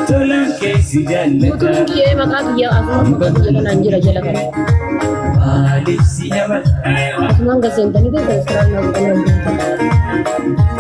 Tolaan keessi jaallata. Guutuun kiyyee maqaa kiyya asumaan maqaa kiyya kanaan jira jala kana. Maaliif si amala? Asumaan gad seentanii ta'e subscribe naa godhanii hojjetan.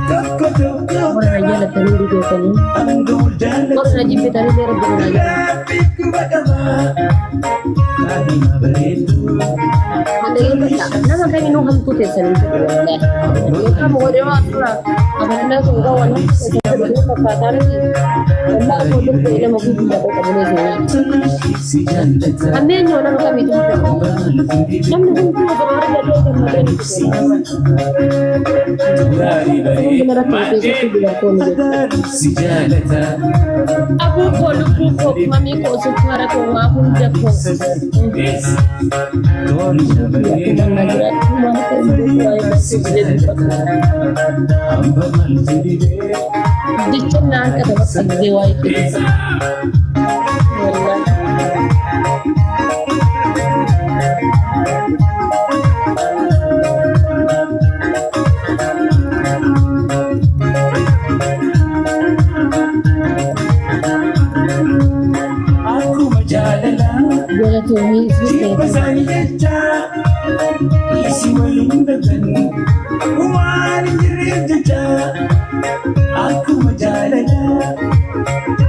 Tokko tokko Warra na jaallatanii hundi keessanii. hanga ol Warra na jaallatu. jibbitanii seera rabbi na jaalladha. Laphee quba qaba. Kaadhima bareedduu. Dhaggeeffadha. Nama kaminuu hamtuu keessan hin fedhu wallaahi. Yookaan godhee waan dura amanannaa sun gaa waan hamtuu keessan fedhu inni fakkaataa miti. Wallaahi osoo dur ta'e nama ofii biyya koo qabulee isin nyaata. Si jaallata. Hammeenyoo nama kamiitu hin fedhu. Namni hunduu osoo argatee gammadee nutti tola. Gaarii Hunduma bareedu. rakkoo keessatti dubartoonni jechuudha. Si jaalata. Abuu koo lubbuu koo mamii koo sukkaara koo waa hunda koo. Toolisha Akkuma na bareedaa. jiraachuu maal ta'e hin beeku waa'ee Si barsiisuu jedhu jaalata. Hamba maaltu dhibee? Jecha naan qaba bakka gizee waa'ee keessa. Wallaahi. Akkuma jaalalaa. Galatoomii isni Jibba seetan. isaanii jecha isi waliin dhabdan waan hin jirreef jecha akkuma jaalalaa.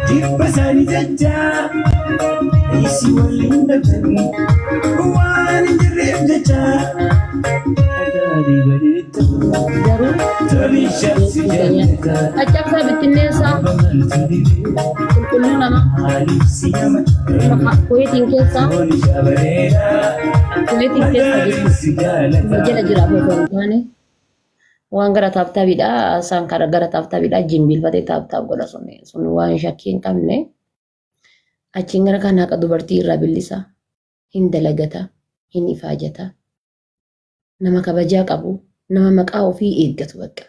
Jibba isaanii jecha isi waliin dhabdan waan hin jirreef jecha. Gaarii bareedduu Garuu tolisha si jaallata. caccabsaa bittinneessaa Hamba maaltu dhibee? qulqulluu namaa Maaliif si amala? Kuweetiin keessaa Tolisha bareedaa. Kuweetiin keessa Maaliif si jechuudha. Jala jaallata? jira osoo hin taane waan gara taaptaabiidha. Isaan kana gara taaptaabiidha. Jimbiilfatee taaptaab godha sun sun waan shakkii hin qabne. Achiin gara kana haqa dubartii irraa billisa. Hin dalagata. Hin ifaajata. Nama kabajaa qabu. Nama maqaa ofii eeggatu bakka.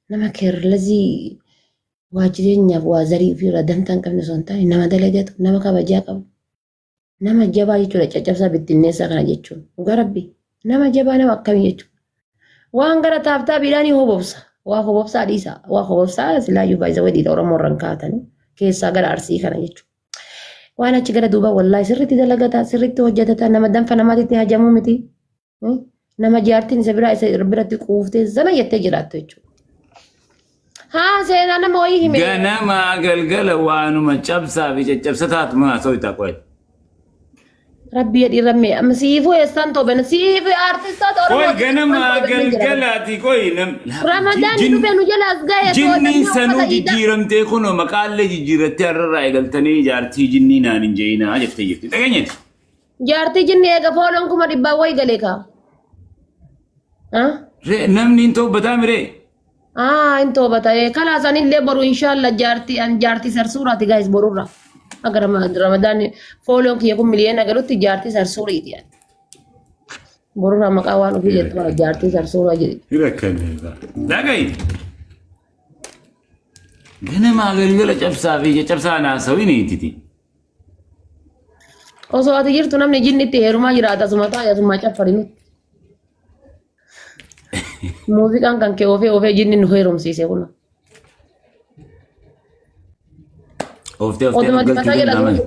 Nama keerlazii waa jireenyaaf waa zarii ofii irraa dantaa hin qabne osoo hin taane nama dalagatu nama kabajaa qabu. Nama jabaa jechuudha caccabsaa bittinneessaa kana jechuun. Dhugaa rabbi nama jabaa nama akkamii jechuudha. Waan gara taaftaa biidhaanii hobobsa. Waa hobobsaa dhiisa. Waa hobobsaa silaayyuu baay'isa wadiidha Oromoo irraan kaatanii keessaa gara Arsii kana jechuudha. Waan achi gara duubaa wallaahi sirriitti dalagata sirriitti hojjetata nama danfa namaatitti hajamuu miti. Nama jaartiin isa biraa isa biratti quuftee zana jettee jiraattu jechuudha. Haa seenaa nama wayii hime. Ganamaa galgala waanuma cabsaa fi caccabsataatuma haasawita qoy. Rabbi jedhii rammee amma siifuu eessaan tooban siifuu aartistoota Qoy Oromoo ganamaa galgalaati qoy nam. Ramadaanni dhufee nu jala as ga'e Jinniin sanuu uffata iidaa. jijjiiramtee kunoo maqaallee jijjiirrattee har'arraa eegaltanii jaartii jinnii naan hin je'inaa jettee jirti. Dhageenyeeti. Jaartii jinni eega fooloon 100,000 wayi galee kaa. Ah? Ree namni hin toobbataa miree. Ah, hin toobata. Kalaas anillee boru inshallah jaartii an jaartii sarsuuraati guys borurra. Akka Ramadaan fooloon kiyya kun miliyoona galutti jaartii sarsuuriiti. Borurra maqaa waan ofii jettu kana jaartii sarsuuraa jedhi. Rakkanneerra. Dhaga'i. Ganamaa galgala cabsaa fi caccabsaa naasawin hiititi. Osoo ati jirtu namni jinni itti heerumaa jiraata asuma taa'e asuma caffari nutti. Muuziqaan kan kee oofee oofee jinni nu heerumsiise kun. Ooftee ooftee Otuma galchuu mataa jala danda'aman.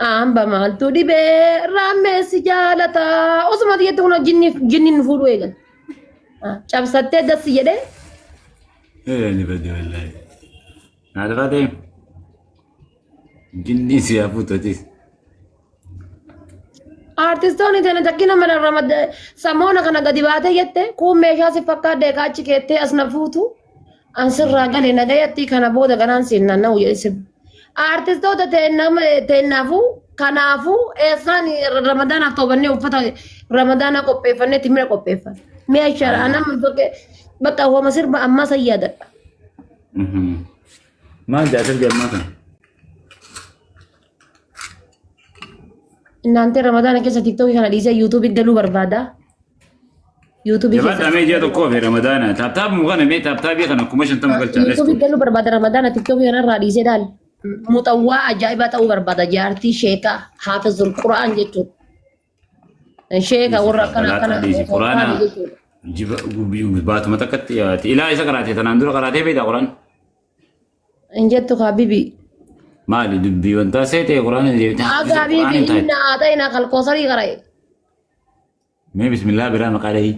Amba maaltu dhibee raammeessi jaalata. Osuma ati jettu kun jinni jinni nu fuudhuu eegal. Cabsattee dassi jedhee Ni badde wallaahi. Naa lafaa ta'e. Jinni si haa fuutu atis. Artistoonni tana takkina mana ramad samoona kana gadi baatee jette kuun meeshaa si fakkaadde ka achi keettee as na fuutu an sirraa gale nagayatti kana booda ganaan siin naanna'u jedhe sirba. Artistoota teennaafuu kanaafuu eessaan ramadaanaaf toobannee uffata ramadaanaa qopheeffannee timira qopheeffanne. Mi'a shara anam bakka hooma sirba ammaa san yaadadha. Maal jaa sirbi ammaa kana? Innaantee Ramadaana keessa TikTokii kana dhiisee YouTubeii galuu barbaada. YouTubeii Jabaadhaa keessa. mee ji'a tokkoo fi Ramadaana. Tap tapuma kana mee tap tapii kana 50,000 galchaa. Let's YouTubeii go. galuu barbaada Ramadaana TikTokii kanarraa dhiisee daal. Muxawwaa ajaa'ibaa ta'uu barbaada. Jaartii sheekaa haafizul Qura'aan jechuudha. Sheeka warra akkana Salaataa akkana dhiisi. Quraana jechuudha. jiba baatuma takkatti yaati. Ilaa isa qaraatee tanaan dura qaraatee beektaa Quraan? Hin jettu habibi. Maali dubbii wantaa seetee Quraana jettee Aga habibi Quraan hin taate. inna aaxayna kalkoosarii qara'e. Mee bismillaa biraa maqaa dhahii.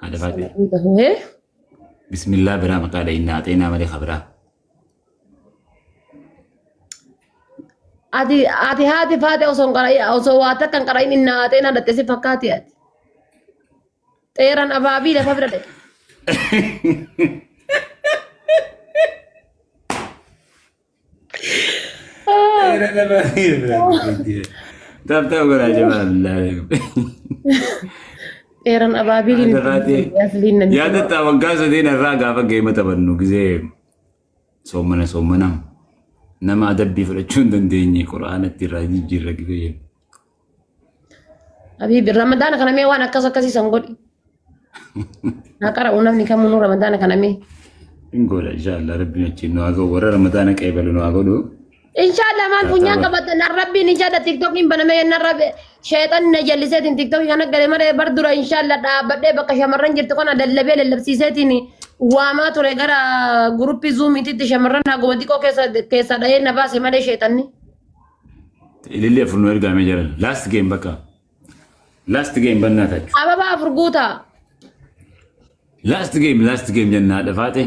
Haadha faatee. Hee? Bismillaa biraa maqaa dhahii naaxeenaa malee kabiraa. Ati haati faate osoo hin qara'in osoo waa takka hin qara'in inna aaxayna dhatte si fakkaati ati. Xeeran abaabii lafa bira dhaqe. Tap tap godhaa jabaa billaa. Xeeran abaabii Haadha faatee. asliin namni. Yaadatta waggaa sadeen irraa gaafa geema taphannu gizee soomana soomana nama adabbii fudhachuu hin dandeenye quraanatti irraa jijjiirra gizee jennu. Habibi Ramadaana kana mee waan akkas akkasii san godhi. Haa qara'u namni kamuu Ramadaana kana mee. Hin godha inshallah rabbiin achiin nu haa ga'u warra ramadaana qeebalu nu haa godhu. Inshallah maal funyaan qabatan rabbiin inshallah tiktokiin banamee jennaan rabbi sheexan na jalliseetiin tiktokii kana gale malee bar dura inshallah dhaabbadhee bakka shamarran jirtu kana lallabee lallabsiiseetiin waamaa ture gara guruppii zuumiititti shamarran haguma xiqqoo keessa keessa dhahee na baase malee sheexanni. Ilillee afur nu ergaamee jiran last game bakka last game bannaa tachu. Ababa afur guutaa. Last game last game jennaa dhafaate.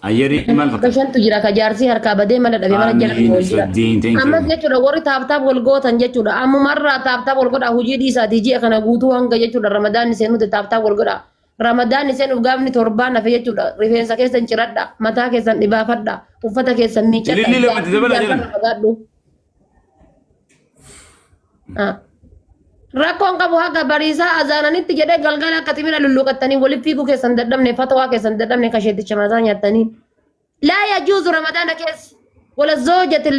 Ayyarii maal fakkaata? Gashantu jira ka jaarsi harkaa badee mana dhabe mana jala Amiin wal jira. Nasruddin thank Ammas you. jechuudha warri tap tap wal gootan jechuudha. Ammumarraa tap tap wal godhaa hojii dhiisaatii ji'a kana guutuu hanga jechuudha ramadaanni seenutti tap tap wal godhaa. Ramadaanni seenuuf gaafni torbaan hafe jechuudha. Rifeensa keessan ciradha, mataa keessan dhibaafadha, uffata keessan miiccadha. Ilillii lamatti dabala jedhan. Jaarsa fagaadhu. Ah. Rakkoon qabu haga bariisaa azaananitti jedhee galgala akka timira lulluqattanii waliif fiiguu keessan dadhabne fatwaa keessan dadhabne kasheetticha mataa nyaattanii. Laa yajuuzu ramadaana keessa wala zoojati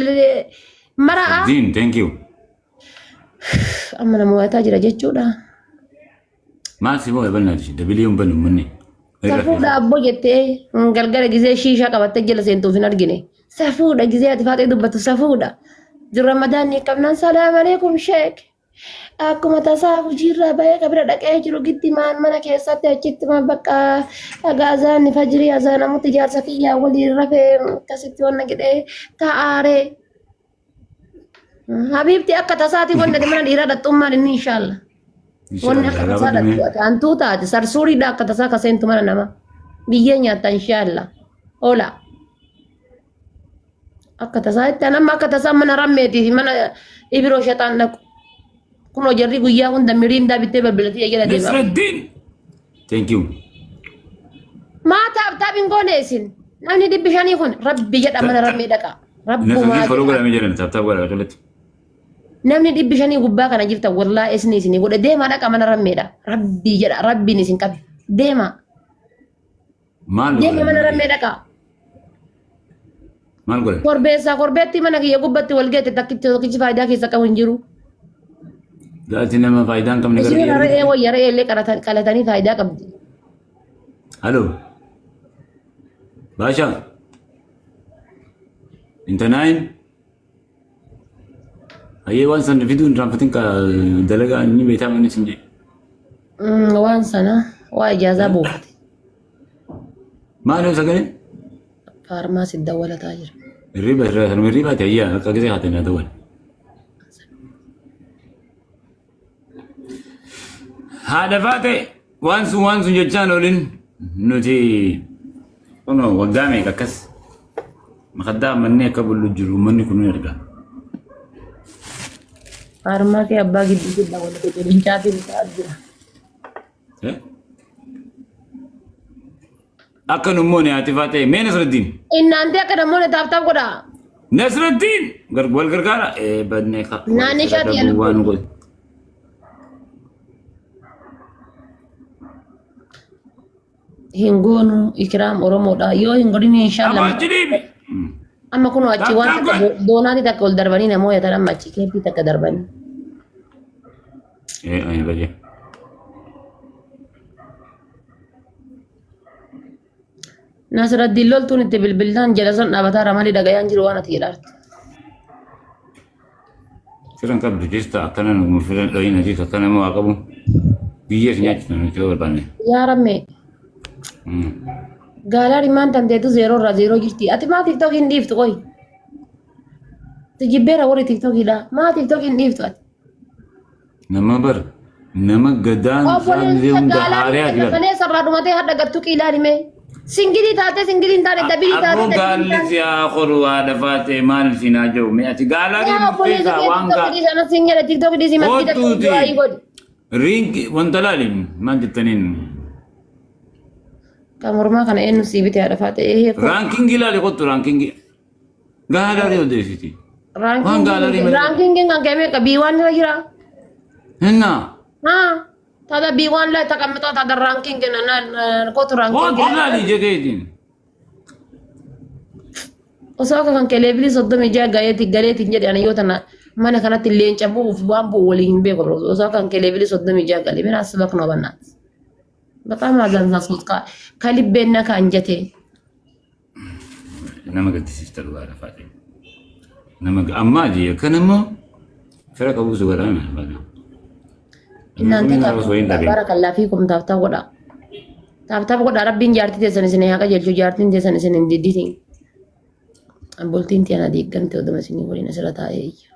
mara'a Diin thank you. amma nama waataa jira jechuudha. Maal si boo'e bannaati dabilii hin bannu manni. Safuudha abboo jettee galgala gizee shiishaa qabattee jala seentuuf hin argine. Safuudha gizee ati faaxee dubbattu safuudha. Ramadaanni qabnaan salaam aleekum sheek. Akkuma tasaa hojiirraa bahee kabira dhaqee jiru gitti maan mana keessatti achitti maan bakka dhagaa azaanni fajirii azaanamutti jaarsa kiyyaa waliin rafee akkasitti wanna jedhee taa'aaree. Habiibti akka tasaati wanna mana dhiiraa dhaxxummaan inni inshaalla. Wanni akka tasaa dhattu ati hantuu taate sarsuuriidha akka tasaa ka seentu mana nama. Biyyee nyaatta inshaalla. Ola. Akka tasaa itti amma akka tasaa mana rammeetii fi mana ibiroo shaxaan dhaqu. Kunoo jarri guyyaa hunda miriindaa bittee balbalatii jala deema. Nasruddin thank you. Maa tap tap hin goone isin. Namni 500 kun rabbi jedha mana rammee dhaqa. Rabbumaa Nasruddin follow jedha. godhamee jiran tap tap godhaa tolatti. Namni 500 gubbaa kana jirtan wallaahi isin isinii godhe deemaa dhaqa mana rammeedha. Rabbi jedha rabbiin isin qabe. Deema. Maal Deema mana godhan? rammee dhaqa. Maal godhan? Korbeessaa korbeetti mana kiyya gubbatti wal geette takkichi tokkichi faayidaa keessa qabu hin jiru. Gaati nama faayidaa hin qabne gara Isin kiyya re'ee ergite. wayya re'ee illee qalatanii faayidaa qabdi. Halo. Baashaa. Intanaayin. Hayyee waan san fiduu hin raanfatin ka dalagaa inni beektaa manni sin jedhe. Waan sana waa ijaazaa buufate. Maal yoo sagalee? Faarmaasii dawwalataa jira. Hirriba sanuma hirribaati hayyaa akka gisee haate na dawwal. Haadha faate waan sun jechaan olin nuti kunoo waggaa meeqa akkas makaddaa mannee akka bullu jiru uummanni kun ni arga. Faarmaasii abbaa gidduutti dawwalate qirincaatiin isaa jira. Eh? Akka nu immoo haati faate mee Nasraddiin. Innaanti akka namoonni tap tap godhaa. Nasraddiin wal gargaara. Eh badnee ka. Naannoo ishaati yalu. Waan godhe. Hin goonu ikiraam Oromoodha. Yoo hin godhin inshallah. Abaa jiliibi. Amma kunoo achi Tap waan tap takka godhi. doonaati takka ol darbanii namoo yatan amma achi keeppii takka darbanii. Ee ani baje. Nasraddiin loltuun itti bilbillaan jala san dhaabataara malee dhagayaan jiru waan ati jedhaarti. Firan qabdu jirta akkana nu firan dhoyin asiis akkana moo haa qabu. Biyyee si nyaachisa nuti yoo barbaanne. Yaa rammee gaalaa maan tanteetu zeeroo irraa zeeroo jirti. Ati maa tiktookii hin dhiiftu qoyi. Si jibbeera warri tiktookiidha. Maa tiktookii hin dhiiftu ati. Nama bar nama gadaan isaan Obboleessa hunda gaalaa haariyaa jira. kaleessa irraa dhumatee hadha gattu qiilaan himee. Singilii taatee singilii hin taane dabilii taatee Aboo dabilii hin gaalli taane. si haa qoru haadha faatee maal si naa jiru mee ati gaalaa Yaa obboleessa keessaa kee waan tiktookii gaa dhiisi anas hin jedhe tiktookii dhiisi masgiida kee Kottuuti. du'aayii godhi. Riinki wanta laali maal jettaniin Kan mormaa kana eenyu sii bitee haadha faatee eehee koo. raankiingii laali kottu raankiingii gaalaarii odeessiti. Waan gaalarii malee. Raankiingiin kan kee meeqa bii waan irra jira. Hinnaa Haa ታዲያ ቢ1 ላይ ተቀምጦ ታዲያ ራንኪንግ ኮቱ kottu ራንኪንግ laali jekeetiin. osoo akka kan kee leevilii 36 gaheeti galeetiin jedhe ani yoo tana mana kanatti leenca bu'uuf waan bu'u waliin hin beeku bro. Osoo akka kan kee leevilii 36 galee ምን አስበክ ነው? በእናትህ በጣም አዘንዛዝኩት ከልቤና ከአንጀቴ። Nama gaddisiista dhugaa lafaati. Nama ammaa jee akkan immoo fira qabu si godhaa na. እናንተ Nama osoo hin dhabin. ባረከላ ፊኩም tap tap godha tap tap godha. Rabbiin jaartii teessan isin haa qajeelchu, jaartiin teessan isin hin didditin. Bultiin tiyana diiggamte oduma isinii waliin asirra taa'ee iyya.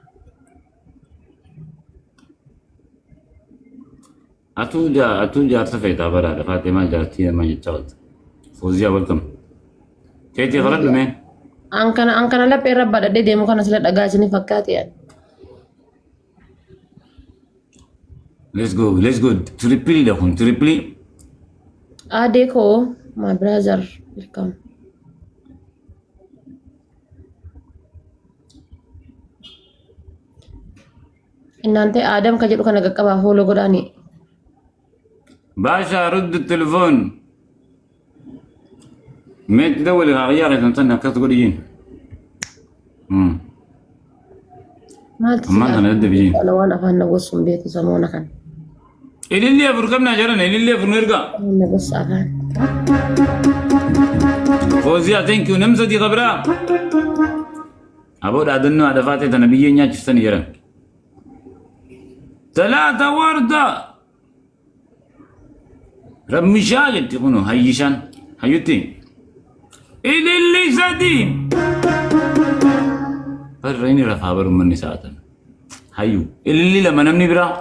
Atuu atuu jaarsa feetaa bara lafaatee maal jaartii namaa jechaa oolta. Fooziyaa welcome. Keetii faradhu mee. An kana laphee irra badhadhee deemu kana sila dhagaa isinii fakkaate yaad. Let's go, let's go. Triple dha kun triple. Aadee koo, my brother, welcome. እናንተ Aadam ka jedhu kana qaqqabaa follow godhaani. باشا رد التليفون. ما تدور غير تنتنى كتقول يجين. Maaltu Ammaan kana dadhabiyeen. Kana waan afaan na gossuun beeku samoona kana. Ilillee afur qabnaa jiran ilillee afur nu ergaa. Na gossa afaan. Fooziyaa thank you nam sadii qabraa. Aboo dhaadannoo haadha faatee tana biyyee nyaachisanii jiran. Talaata warda. Rammishaa jetti kunu hayyishaan hayyutti. Ililli sadii. Barra inni rafaa baru manni sa'aatan. Hayyu ililli lama namni biraa.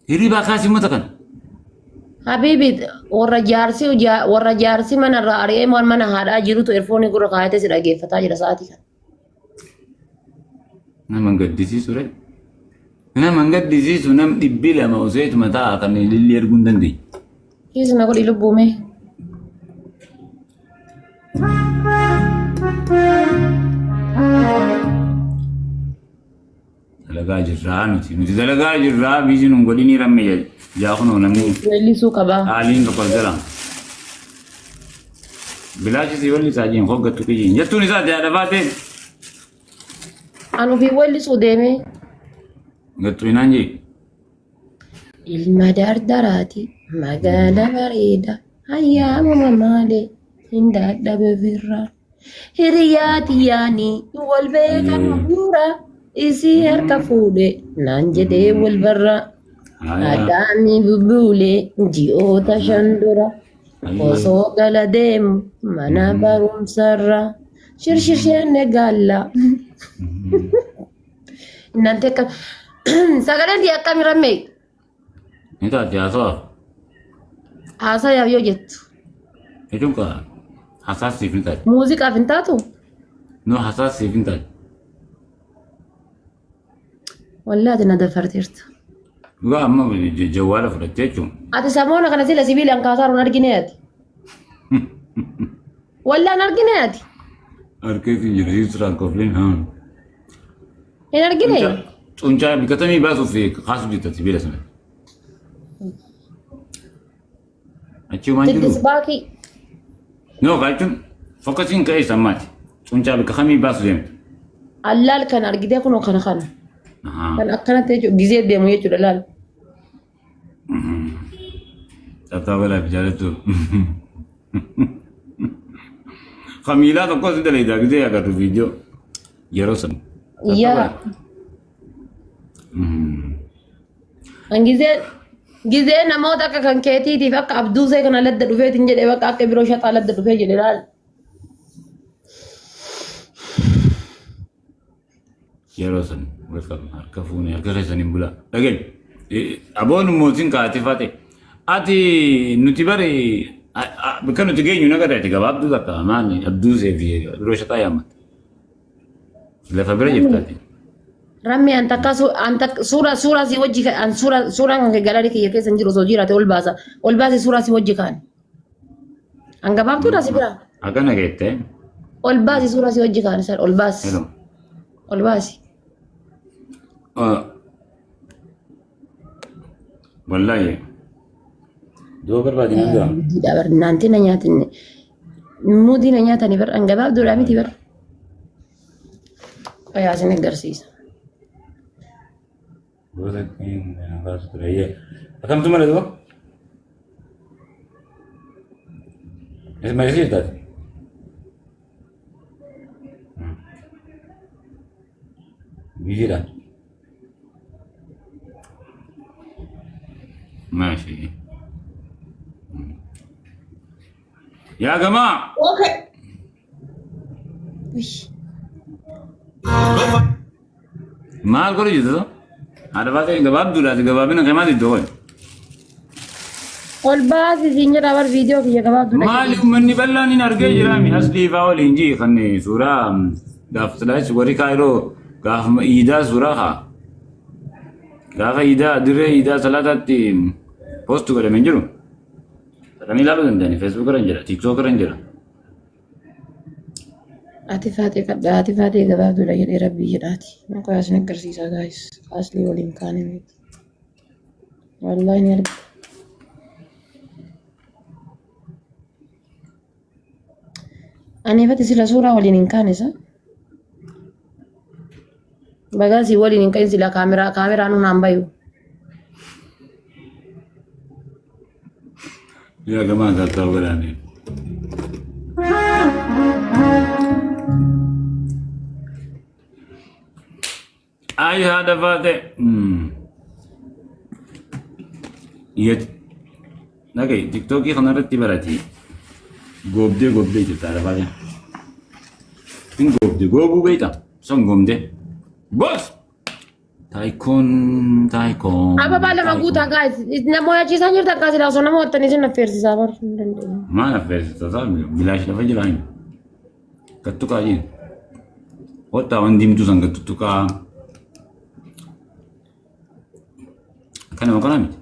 Hirribaa kaasii uummata kana. Habibi, warra jaarsi mana irraa ari'ee waan mana haadhaa jirutu erfoonii gurra kaayatee si dhageeffataa jira sa'aatii kana. Nama hin gaddisiisu re. Nama hin gaddisiisu nam 200 oseetuma ta'a kan ililli erguu hin dandeenye. Kiis na godhi lubbuume. Dalagaa jirraa nuti dalagaa jirraa biizi nun godhinii ramme jaa kunoo namni Weellisuu qabaa. haaliin tokko as jala. Bilaashi si walli isaa jiin hoggattu kiyyiin jettuun isaa haadha baatee Anu fi weellisuu deemee. gattu hinaan jee. Ilma dardaraati magaala bareeda hayyaamuma maalee hin dadhabe birraa. Hiriyaa xiyyaanii wal beekan dura isii harka fuudhe naan jedhee wal barra. Adaami bubuulee ji'oota 5 dura osoo gala deemu mana barumsarra shirshirshenne gaalla. Innante akkam sagaleen tiyya akkami rammee? Ni taate haasawaaf. Haasayaaf yoo jettu. Jechuun kaa hasaasiif ni taate. Muuziqaaf hin taatu? No, hasaasiif hin taate. Wallaahi ati na dafarteerta. Dhugaa amma jawwaala fudhattee jechuun. Ati samoona kana sila sibiilaan kaasaa hin argine ati. Wallaahi hin argine ati. Harkeetiin jira siif kofliin. Hin argine? Cuuncaa bikatamii baasuuf kaasuuf jirta sibiila sana. Achi waan jiru. Siddis baakii. No, jechuun fokkasiin ka'ee sammaati. Cuuncaa bakka kamii baasu deemta? Allaal kan argitee kunoo kana kana. Kan akkanatti jechuudha gizee deemu jechuudha laal. Tap tap godhaa fi jaalattu. Kamiilaa tokko si daleedaa gizee agartu viidiyoo yeroo san. Tap tap Yaa. godhaa. Gizee gizee namoota akka kan keetiitiif akka abduusee kana ladda dhufeetiin jedhee bakka akka biroo shaxaa ladda dhufee jedhe laal. Yeroo san welcome harka fuunee harka keessan hin bulaa. Dhagahi. Aboon mootiin kaati fate. Ati nuti bari bakka nuti geenyu naga ta'e gabaabduu takka maali abduusee fi biroo shaxaa yaammatta. Lafa bira jirtaati. Rammi an takka an takka suura suura si wajji an suura suuraan kan kee galaarii kiyya keessa hin jiru osoo jiraate ol baasa ol baasi suuraa si wajji kaan. An gabaabtuudha si bira. Akkana geette. Ol baasi suuraa si wajji kaan isaan ol baasi. Hello. Ol baasi. Wallahi. Du'a barbaadi nan jira. Muddiidha bar naanti na nyaatinne. Muudii na nyaatani bar an gabaabduudha miti bar. Qoyaa isin agarsiisa. Gosa kaasu ture. Akkamtu mala du'a? Ismail taate. Biziidha. Maashi. Yaa gamaa. Okay. Uy. Maal godhu jirtu? Haadha baatee gabaabduudhaati gabaabina kee maal iddoo godhe? Ol baasi siin jedha bar viidiyoo kiyya gabaabduudha. Maali uummanni bal'aan hin argee jiraami as dhiifaa waliin jii kan suuraa gaaf silaas warri kaayiroo gaafuma iidaa suuraa haa gaafa iidaa dirree iidaa salaataatti poost godhame hin jiru. Dhaqanii ilaaluu danda'ani feesbuuk irra hin jira tiiktook irra hin jira. Ati faatee kadhaa ati faatee gabaabduudha jedhee rabbii jedhaati. Maqaa isin agarsiisaa gaayis aslii waliin kaane miti. Wallaahi ni arga. Ani ifatti sila suuraa waliin hin kaane sa. Bagaa si waliin hin ka'in sila kaameraa kaameraa nuun haan bayu. Yaa gamaa tap tap godhaanii. Ay haadha faate. Yet. Dhaga'i tiktookii kanarratti barati. Goobdee goobdee jirta haadha faate. Hin goobde goobuu beekta. Son goomdee. Boos! Taayikoon taayikoon. Ababaa lama guutaa guys. Nama hojachiisaa jirta akka silaa osoo nama wattanii isin affeersisaa bar hin dandeenye. Maal affeersisaa bilaash lafa jiraa hin. Gattuqaa jiru. Kottaa waan diimtuu san gattuqaa. Akkanuma kana miti.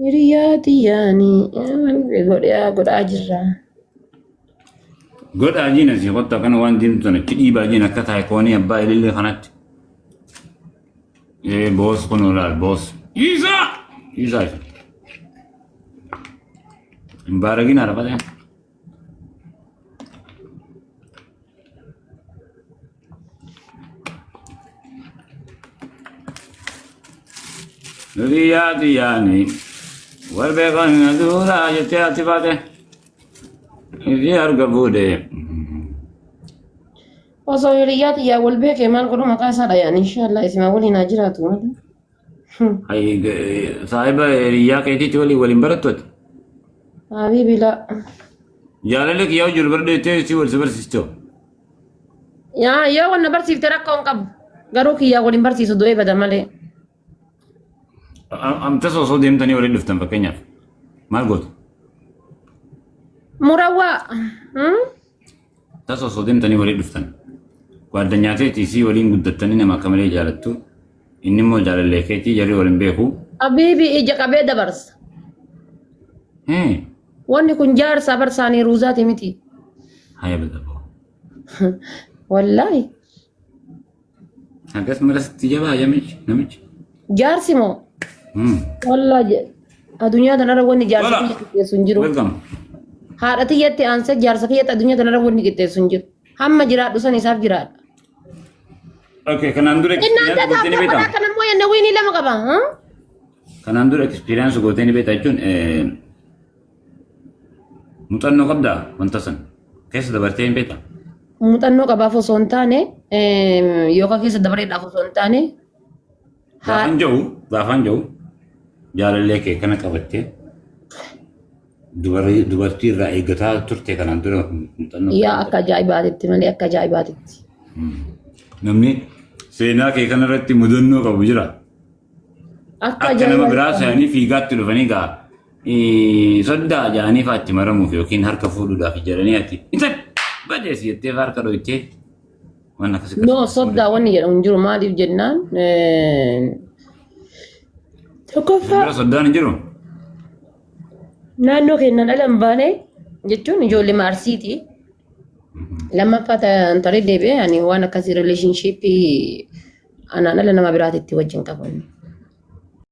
Hiriyaa xiyyaanii godhaa godhaa jirra. Godhaa jiin asii kottaa kana waan diimtuu sana achi dhiibaa jiin akka taayikoonii abbaa ilillee kanatti. Ee boos kun olaal boos. Isaa! Isaa isa. Hin baaragin haadha Hiriyaa xiyyaanii wal beekan duuraa jettee ati baate. Isii harka fuudhee. Osoo hiriyyaa xiyyaa wal beekee maal godhu maqaa isaa dhayaan inshaallah isima waliin haa jiraatu malee. Saahiba hiriyyaa keetiitti waliin waliin barattu ati. Habiibi laa. Jaalalli kiyyaa jiru bira deettee isii wal si barsiistoo. Yaa yoo wanna barsiifte rakkoo hin qabu. Garuu kiyyaa waliin barsiisu du'ee bada malee. Amtas osoo deemtanii waliin dhuftan fakkeenyaaf maal gootu? Murawwaa. Tas osoo deemtanii waliin dhuftan. Gaaddanyaa teetii isii waliin guddattanii nama akka malee jaalattu. Inni immoo jaalallee keetii jarri waliin beeku. Habiibi ija qabee dabarsa. Wanni kun jaarsa barsaanii ruuzaati miti. Haya badaboo. Wallaahi. Akkas marasitti jabaa namichi namichi. Jaarsi moo? Wallaahi addunyaa tanarra wanni jaarsi Wala. biyya qixxeessu hin jiru. Welcome. Haadha tiyyatti aansee jaarsa kiyyatti addunyaa tanarra wanni qixxeessu hin jiru. Hamma jiraadhu san isaaf jiraadha. Okay, kanaan dura Innaan experience gootee ni taataaf beektaa? godhaa kan ammoo yanna wiinii lama qaba. Huh? Kanaan dura experience gootee ni beektaa jechuun muuxannoo qabdaa wanta san keessa dabartee hin beektaa? Muuxannoo qabaaf osoo hin taane yookaan keessa dabareedhaaf osoo hin taane Gaafan jiru jaalallee kee kana qabattee dubartii irraa eeggataa turte kanaan dura muuxannoo Yaa, akka ajaa'ibaatitti malee, akka ajaa'ibaatitti. Namni seenaa kee kanarratti mudannoo qabu jira. Akka Akka nama biraa ajaa'ibaatitti. se'anii fiigaatti dhufanii gaa soddaa jedhanii fa'aa itti maramuuf yookiin harka fuudhuudhaaf jedhanii ati intal badeesi jettee fa'aa harka dhoytee waan akkasii. No, soddaa wanni jedhamu hin jiru. Maaliif jennaan, tokkoffaa Bira soddaan hin jiru. naannoo keenyan ala hin baane jechuun ijoollee maarsiiti. Lammaffaa tarii deebi'ee ani waan akkasii relationship anaan ala nama biraatitti wajjin qabu.